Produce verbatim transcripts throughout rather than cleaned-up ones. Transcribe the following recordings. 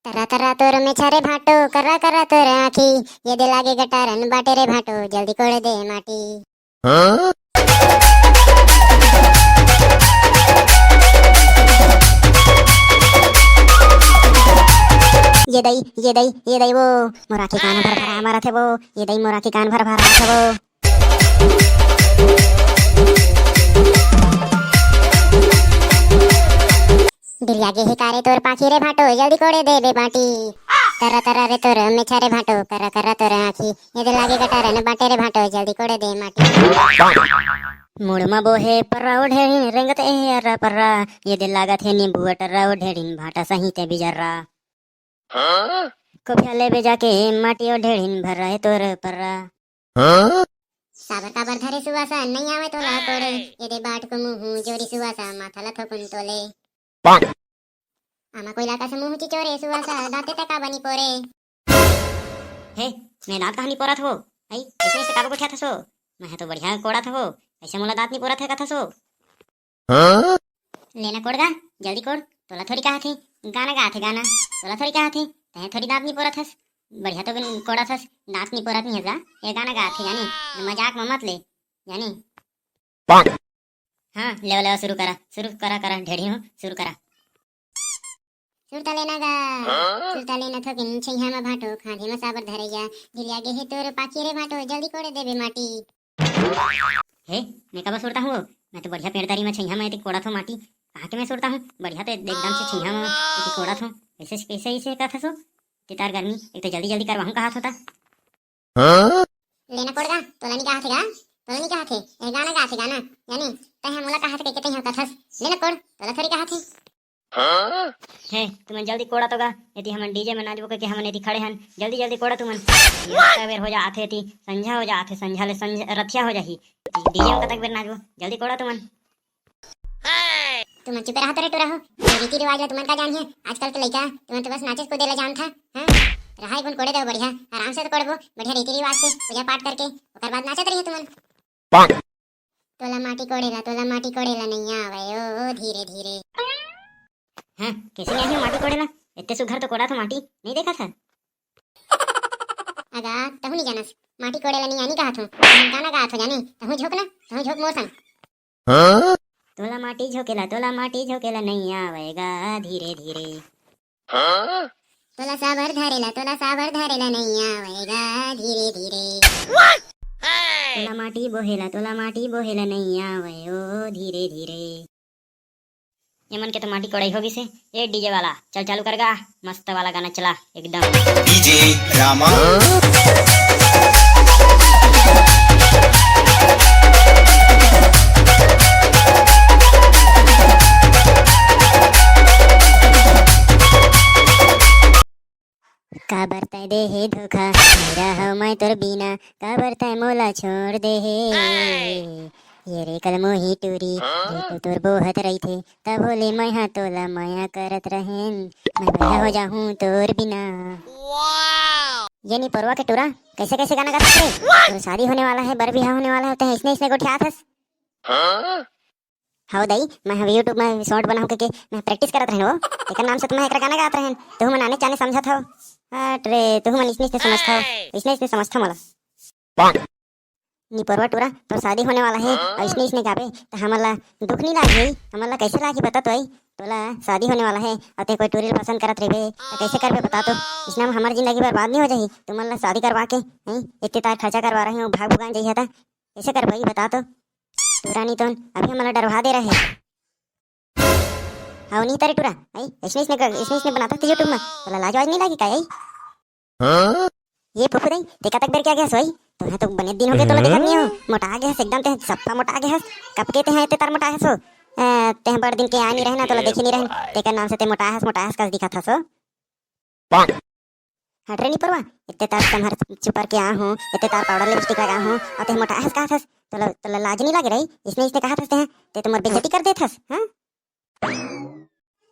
तरा तरा तोर मेछा रे भांटो, करा करा तोर आँखी, ये दे लागे गटारन बाटे रे भांटो, जल्दी कोड़े दे माटी। हाँ? ये दई, ये दई, ये दई वो, मोर आँखी कान भर भरा मारत हे वो, ये दई मोर आँखी कान भर भरा मारत हे वो। डिलिया गे हे का रे तोर पाँखी रे भांटो, जल्दी कोड़े दे बे माटी। तरा तरा रे तोर मेछा रे भांटो, करा करा तोर आँखी, ये दे लागे गटारन बाटे रे भांटो, जल्दी कोड़े दे माटी। मुड़ म बोहे पर्रा ओ ढेड़िन, रेंगत ए अर्रा पर्रा, ये दे लागत हे नींबू अटर्रा ओ ढेड़िन, भांटा सही ते बिजर्रा। कोफिया लेबे जाके माटी ओ ढेड़िन, भर्रा हे तोर पर्रा। साबर काबर धरे सुवासा, नइ आवय तोला कोड़े। ये दे बाट को मुँह जोरी सुवासा, माथा ला थोकुन तोले। आमा कोइला कस मुँह चिचोरे सुवासा, दाँते तक काबर नि पोरे। हे, मैं दाँत कहाँ नि पोरत हो? आई, ऐसे ऐसे काबर गोठियात हसो? मैं तो बढ़िया कोड़त हो, ऐसे मोला दाँत नि पोरत हे कथसो। हाँ? लेना कोड़ गा, जल्दी कोड़। तोला थोड़ी कहा थे, गाना गा थे गाना। तोला थोड़ी कहा थे, तहे थोड़ी दाँत नि पोरत हस। बढ़िया तो बिन कोड़त हस, दाँत नि पोरत नि हस गा। ये गाना गा थे जानी, मजाक में मत ले, जानी। हाँ, लेवा लेवा शुरू करा, शुरू करा करा, ढेड़ी हो, शुरू करा। सुरता लेना गा, सुरता लेना थोकिन छैहा म भांटो, खांधे म साबर धरैया, ढिलिया गे हे तोर पाखी रे भांटो, जल्दी कोड़े देबे माटी। हे, मैं काबर सुरता हूँ? मैं तो बढ़िया पेड़ तरी में छैहा में एती कोड़त हो माटी। कहाँ के मैं सुरता हूँ? बढ़िया तो एकदम से छैहा में एती कोड़त हो। ऐसे, ऐसे, ऐसे कहत हसो? ते तार गर्मी, एक तो जल्दी जल्दी करवाहूँ कहा होता। हाँ? लेना कोड़ गा, तोला नहीं कहा थे गा? तोला नहीं कहा थे? ए गाना गा थे गाना, यानी तहे मोला कहा थे के तहे कथस। लेना कोड़, तोला थोड़ी कहा थे। हाँ? हे, तुमन जल्दी कोड़ा तो गा, यदि हमन डीजे में नाचबो के हमन यदि खड़े हन, जल्दी जल्दी कोड़ा तुमन। ये कतक बेर हो जा आथे, यदि संझा हो जा आथे, संझा ले संझा रथिया हो जाही। डीजे में कतक बेर नाचबो, जल्दी कोड़ा तुमन। तुमन चुप रहा तो रे टुरा हो, ये रीति रिवाज ला तुमन का जानिए, आजकल के लइका, तुमन तो बस नाचे कूदे ला जानथा, हाँ? रहा गुन कोड़े दो बढ़िया, आराम से तो कोड़बो, बढ़िया रीति रिवाज से पूजा पाठ करके, ओकर बाद नाचत रहिए तुमन। तोला माटी कोड़े ला, तोला माटी कोड़े ला नइ आवय ओ धीरे धीरे। हाँ, कैसे नहीं आही माटी कोड़े ला? इतने सुघर तो कोड़ा था माटी, नहीं देखा था? अगा, तहू नहीं जानस, माटी कोड़े ला नहीं आनी कहा थो, हम गाना गा थो जाने, तहू झोंक ना, तहू झोंक मोर संग। हाँ? तोला माटी झोंकेला, तोला माटी झोंकेला नहीं आवेगा धीरे धीरे। हाँ? तोला साबर धरेला, तोला साबर धरेला नहीं आवेगा धीरे धीरे। तोला माटी बोहेला, तोला माटी बोहेला नहीं आवे ओ धीरे धीरे। ये मन के तो माटी कोड़ाई हो गिसे। ए डीजे वाला, चल चालू कर गा, मस्त वाला गाना चला एकदम। डीजे रामा। काबर तै दे हे धोखा, मेरा हव मैं तोर बिना, काबर तै मोला छोड़ दे हे। ये रे कलमोही टूरी, ये तो तोर बोहत रहिथे, तभो ले मैं हा तोला मया करत रहेन, मैं बया हो जाहूँ तोर बिना। ये नी परवा के टूरा, कैसे कैसे गाना गाथस रे? तोर शादी होने वाला है, बर बिहाव होने वाला है, तै इसने इसने गोठियाथस। हव दई, मैं ह YouTube में short बनाहूं कहिके मैं practice करत रहेन वो। तेकर नाम से तो मैं एकरा गाना गात रहेन। तुहू मन आने जाने समझत हव। हट रे, तुहू मन इसने इसने समझत हव। इसने इसने समझत हव मोला। निपोरवा टूरा, तोर शादी होने वाला है और इसने इसने गाबे, त हमन ला दुख नहीं लागही? हमन ला कैसे लागही बता तो आई? तोला शादी होने वाला है और ते कोई टूरी ला पसंद करत रहिबे, त कैसे करबे बता तो? इसने हम हमर जिंदगी बर्बाद नहीं हो जाही? तुमन ला शादी करवा के, हैं? इतने तार खर्चा करवा रहे हो, भाग भुगान जाइए था। कैसे करबे बता तो? टूरा नी तोन अभी हमला डरवा दे रहे। हव नी तरे टूरा, आई, इसने, इसने कर, इसने, इसने बनाता थे YouTube में, तोला लाज वाज नहीं लागी का, आई? हाँ? ये फुफू दई, ते कतक बेर के आगे हस, आई? तो है तो बने दिन हो गए, तोला देखत नहीं हो, मोटा आगे हस, एकदम ते सप्पा मोटा आगे हस, कब के ते हैं, ते तार मोटा हस हो, ए, ते हैं बड़ दिन के आ नहीं रहे ना, तोला देखे नहीं रहे, तेकर नाम से ते मोटा हस, मोटा हस कस दिखत हस हो। हट रे निपोरवा, इतने तार कमहर चुपर के आ हूँ, इतने तार पाउडर लिपस्टिक लगा हूँ, और ते मोटा हस कहा थस, तोला, तोला लाज नहीं लागे रही? इसने, इसने कहा थस ते, ते तो मोर बेइज्जती कर देत हस, हाँ?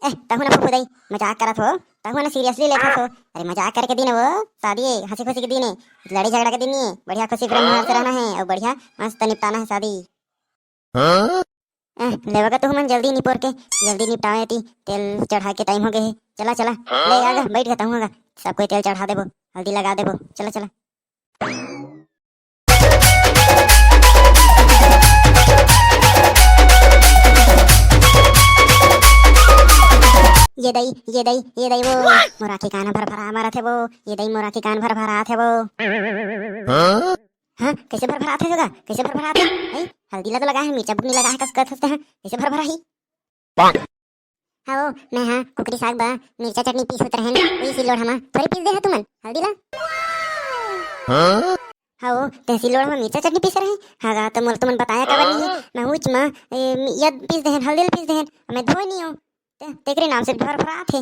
ए, तहु ना फुफू दई, मजाक करत हो, तहु ना seriously लेत हस हो। अरे मजाक करके दिन वो, शादी है, हंसी खुशी के दिन है, लड़ाई झगड़ा के दिन नहीं है, बढ़िया खुशी प्रेम व्यवहार से रहना है और बढ़िया मस्त निपटाना है शादी। हाँ? हैं, लेवा गा तुहू मन जल्दी निपोर के, जल्दी निपटावे ती, तेल चढ़ा के टाइम हो गए हे। चला, चला, ले आ गा, बैठ गा, तहूँ गा, सब कोई तेल चढ़ा देबो, हल्दी लगा देबो, चला, चला। ये दई, ये दई, ये दई वो, मोर आँखी कान भरभरा मरत हे वो, ये दई मोर आँखी कान भरभरात हे वो। हाँ? हाँ, कैसे भरभरात हे गा? कैसे भरभरात हे? हैं? हल्दी ला तो लगा हे, मिर्चा बुकनी लगा हे, कस कस हंसते हैं, कैसे भरभराही? हाँ वो, मैं हाँ कुकरी साग बा मिर्चा चटनी पीसत रहेन, वही सिल्लोड़हा मा थोड़ी पीस दे हा तुमन हल्दी ला। हाँ? हाँ वो, ते सिल्लोड़हा मा मिर्चा चटनी पीसे रहे। हाँ गा, तो मोला तुमन बताया काबर नहीं हे? मैं उच मा ए, यद पीस देहेन, हल्दी ला पीस देहेन, मैं धोए नहीं हूँ। ते, तेकरे नाम से भरभरात हे।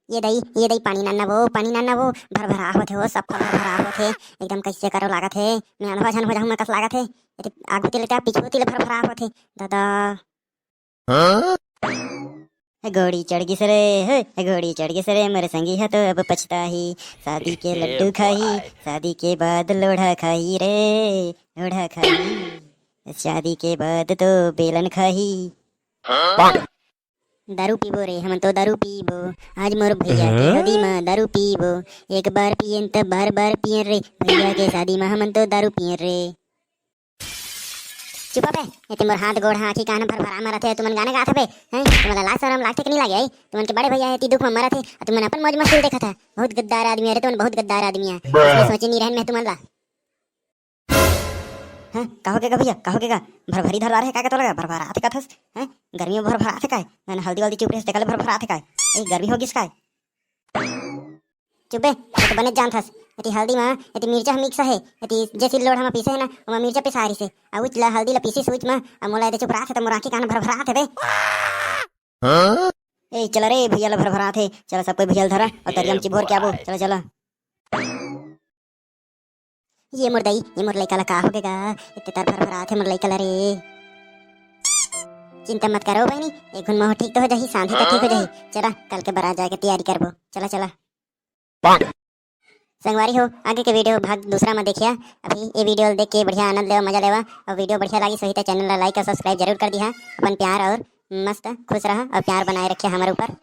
ये दई, ये दई, पानी नाना वो, पानी नाना वो, भरभरा होथे वो, सबका भरभरा होथे, एकदम कैसे करो लागत हे, मैं अनभा झन हो जाहूँ मैं कस लागत हे। एती आगू तिले का पीछू तिले भरभरा होथे, दादा। हाँ? घोड़ी चढ़ गिस रे, हे, घोड़ी चढ़ गिस रे, मोर संगी ह तो अब पछताही। शादी के लड्डू खाही, शादी के बाद लोढ़ा खाही रे, लोढ़ा खाही। शादी के बाद तो बेलन खाही। दारू पीबो रे, हमन तो दारू पीबो। आज मोर भैया के शादी मा दारू पीबो। एक बार पियन त बार बार पियन रे। भैया के शादी मा हमन तो दारू पियन रे। चुप बे, एती मोर हाथ गोड़ हा आँखी कान भरभरा मरत हे, तुमन गाना गात हबे, हैं? तुमन ला लाज शरम लागथे कि नहीं लागे, हैं? तुमन के बड़े भैया हे, एती दुख मा मरत हे, अउ तुमन अपन मौज मस्ती देखत हे। बहुत गद्दार आदमी हे रे, तुमन बहुत गद्दार आदमी हे। इसने सोचे नहीं रहन मैं तुमन ला। हैं? का हो गे गा भैया, का हो गे गा? भरभरी धरवा रहे का, का तो लगा भरभरात हे कथस, हैं? गर्मी में भरभरात हे काय? ना, ना, हल्दी वल्दी चुप रहे, तेकले भरभरात हे काय? ए, गर्मी हो गिस काय? चुप बे, तैं तो बने जानथस। एती हल्दी मा, एती मिर्चा ह मिक्स हे, एती जे सिल्लोड़हा मा पीसे हे ना, ओमा मिर्चा पिसा रिसे। आ उच ला हल्दी ला पीसिस उच मा, आ मोला एती चुपरात हे, त मोर आँखी कान भरभरात हे बे। हाँ? ए, चला रे, भैया ला भरभरात हे, चला सब कोई भैया ला धरा, अउ तरिया म चिबोर के आबो, चला, चला। ये मोर दई, ये मोर लइका ला का हो गे गा? एते तर भरभरात हे मोर लइका ला रे। चिंता मत करो बहिनी, एक घुन म ठीक तो हो जाही, सांझी तक ठीक हो जाही। चला, कल के बारात जाए के तैयारी करबो। चला, चला। संगवारी हो, आगे के वीडियो भाग दूसरा म देखिया। अभी ये वीडियो देख के बढ़िया आनंद लेवा, मजा लेवा, अउ वीडियो बढ़िया लागिस होही त चैनल ला लाइक अउ सब्सक्राइब जरूर कर दिहा। अपन प्यार अउ मस्त खुश रहा अउ प्यार बनाए रखिया हमर ऊपर।